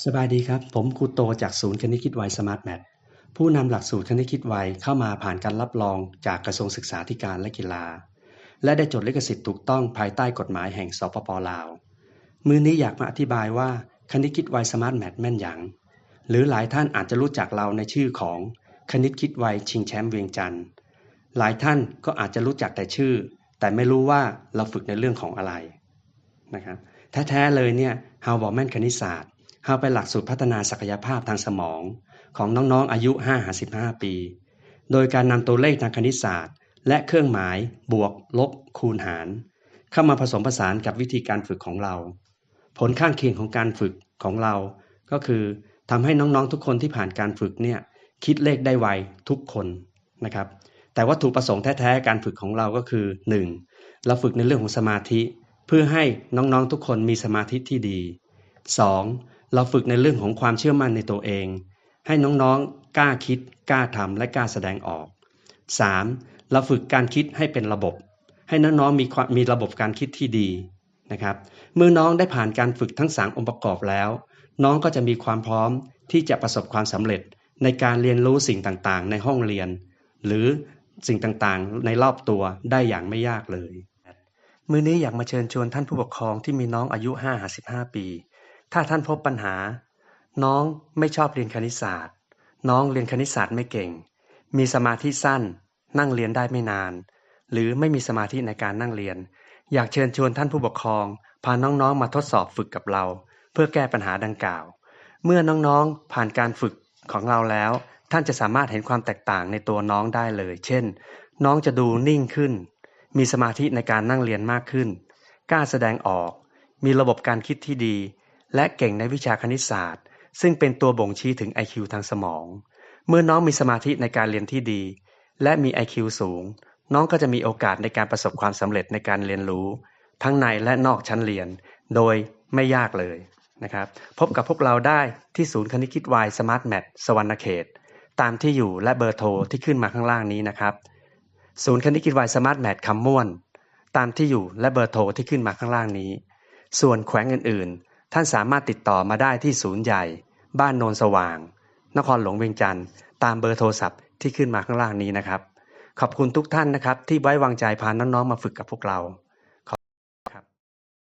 ສະບາຍດີຄັບ ຜົມຄູໂຕຈາກສູນຄະນິດຄິດໄວ ສະມາດແມັດ ຜູ້ນຳຫຼັກສູດຄະນິດຄິດໄວເຂົ້າມາຜ່ານການຮັບຮອງຈາກກະຊວງສຶກສາທິການ ແລະ ກິລາ ແລະ ໄດ້ຈົດລິຂະສິດຖືກຕ້ອງພາຍໃຕ້ກົດໝາຍແຫ່ງ ສປປ ລາວ. ມື້ນີ້ຢາກມາອະທິບາຍວ່າຄະນິດຄິດໄວ ສະມາດແມັດ ແມ່ນຫຍັງ ຫຼື ຫຼາຍທ່ານອາດຈະຮູ້ຈັກເຮົາໃນຊື່ຂອງຄະນິດຄິດໄວ ຊິງແຊັມວຽງຈັນ. ຫຼາຍທ່ານກໍອາດຈະຮູ້ຈັກແຕ່ຊື່ ແຕ່ໄມ່ຮູ້ວ່າເຮົາຝຶກໃນເລື່ອງຂອງອະໄລ. ນະຄັບ ແທ້ໆເລີຍເນຍ ເຮົາບໍ່ແມ່ນຄະນິດສາດ ເຮົາເປັນຫຼັກສູດພັດທະນາສັກກະຍະພາບທາງສະໝອງຂອງນ້ອງໆອາຍຸຫ້າຫາສິບຫ້າປີ ໂດຍການນຳຕົວເລກທາງຄະນິດສາດ ແລະ ເຄື່ອງໝາຍບວກ ລົບ ຄູນ ຫານ ເຂົ້າມາຜະສົມປະສານກັບວິທີການຝຶກຂອງເຮົາ. ຜົນຂ້າງຄຽງຂອງການຝຶກຂອງເຮົາກໍຄື ທຳໃຫ້ນ້ອງໆທຸກຄົນທີ່ຜ່ານການຝຶກເນຍ ຄິດເລກໄດ້ໄວທຸກຄົນ ນະຄັບ ແຕ່ວັດຖຸປະສົງແທ້ໆການຝຶກຂອງເຮົາກໍຄື ໜຶ່ງ ເຮົາຝຶກໃນເລື່ອງຂອງສະມາທິ ເພື່ອໃຫ້ນ້ອງໆທຸກຄົນມີສະມາທິທີ່ດີ. ສອງ ເຮົາຝຶກໃນເລື່ອງຂອງຄວາມເຊື່ອໝັ້ນໃນຕົວເອງ ໃຫ້ນ້ອງໆກ້າຄິດ, ກ້າທຳ ແລະ ກ້າສະແດງອອກ. ສາມ ເຮົາຝຶກການຄິດໃຫ້ເປັນລະບົບ ໃຫ້ນ້ອງໆມີຄວາມ ມີລະບົບການຄິດທີ່ດີ ນະຄັບ ເມື່ອນ້ອງໄດ້ຜ່ານການຝຶກທັງສາມອົງປະກອບແລ້ວ ນ້ອງກໍຈະມີຄວາມພ້ອມທີ່ຈະປະສົບຄວາມສຳເລັດໃນການຮຽນຮູ້ສິ່ງຕ່າງໆໃນຫ້ອງຮຽນ ຫຼື ສິ່ງຕ່າງໆໃນຮອບຕົວໄດ້ຢ່າງໄມ່ຍາກເລີຍ. ມື້ນີ້ຢາກມາເຊີນຊວນທ່ານຜູ້ປົກຄອງທີ່ມີນ້ອງອາຍຸຫ້າຫາສິບຫ້າປີ ຖ້າທ່ານພົບບັນຫາ ນ້ອງໄມ່ຊອບຮຽນຄະນິດສາດ, ນ້ອງຮຽນຄະນິດສາດໄມ່ເກັ່ງ, ມີສະມາທິສັ້ນ, ນັ່ງຮຽນໄດ້ໄມ່ນານ ຫຼື ໄມ່ມີສະມາທິໃນການນັ່ງຮຽນ, ຢາກເຊີນຊວນທ່ານຜູ້ປົກຄອງພານ້ອງໆມາທົດສອບຝຶກກັບເຮົາ ເພື່ອແກ້ບັນຫາດັ່ງກ່າວ. ເມື່ອນ້ອງໆຜ່ານການຝຶກຂອງເຮົາແລ້ວ, ທ່ານຈະສາມາດເຫັນຄວາມແຕກຕ່າງໃນຕົວນ້ອງໄດ້ເລີຍ ເຊັ່ນ ນ້ອງຈະດູນິ່ງຂຶ້ນ, ມີສະມາທິໃນການນັ່ງຮຽນມາກຂຶ້ນ, ກ້າສະແດງອອກ, ມີລະບົບການຄິດທີ່ດີ ແລະ ເກັ່ງໃນວິຊາຄະນິດສາດ, ຊຶ່ງເປັນຕົວບົ່ງຊີ້ເຖິງໄອຄິວທາງສະໝອງ. ເມື່ອນ້ອງມີສະມາທິໃນການຮຽນທີ່ດີ ແລະ ມີໄອຄິວສູງ, ນ້ອງກໍຈະມີໂອກາດໃນການປະສົບຄວາມສຳເລັດໃນການຮຽນຮູ້ ທັງໃນ ແລະ ນອກຊັ້ນຮຽນ ໂດຍໄມ່ຍາກເລີຍນະຄັບ. ພົບກັບພວກເຮົາໄດ້ທີ່ສູນຄະນິດຄິດໄວ ສະມາດແມັດ ສະຫວັນນະເຂດ ຕາມທີ່ຢູ່ ແລະ ເບີໂທທີ່ຂຶ້ນມາຂ້າງລ່າງນີ້ນະຄັບ. ສູນຄະນິດຄິດໄວ ສະມາດແມັດ ຄຳມ່ວນ ຕາມທີ່ຢູ່ ແລະ ເບີໂທທີ່ຂຶ້ນມາຂ້າງລ່າງນີ້. ສ່ວນແຂວງອື່ນໆ, ທ່ານສາມາດຕິດຕໍ່ມາໄດ້ທີ່ສູນໃຫຍ່ ບ້ານໂນນສະຫວ່າງ, ນະຄອນຫຼວງວຽງຈັນ, ຕາມເບີໂທລະສັບທີ່ຂຶ້ນມາຂ້າງລ່າງນີ້ນະຄັບ. ຂອບຄຸນທຸກທ່ານນະຄັບ ທີ່ໄວ້ວາງໃຈພານ້ອງໆມາຝຶກກັບພວກເຮົາ.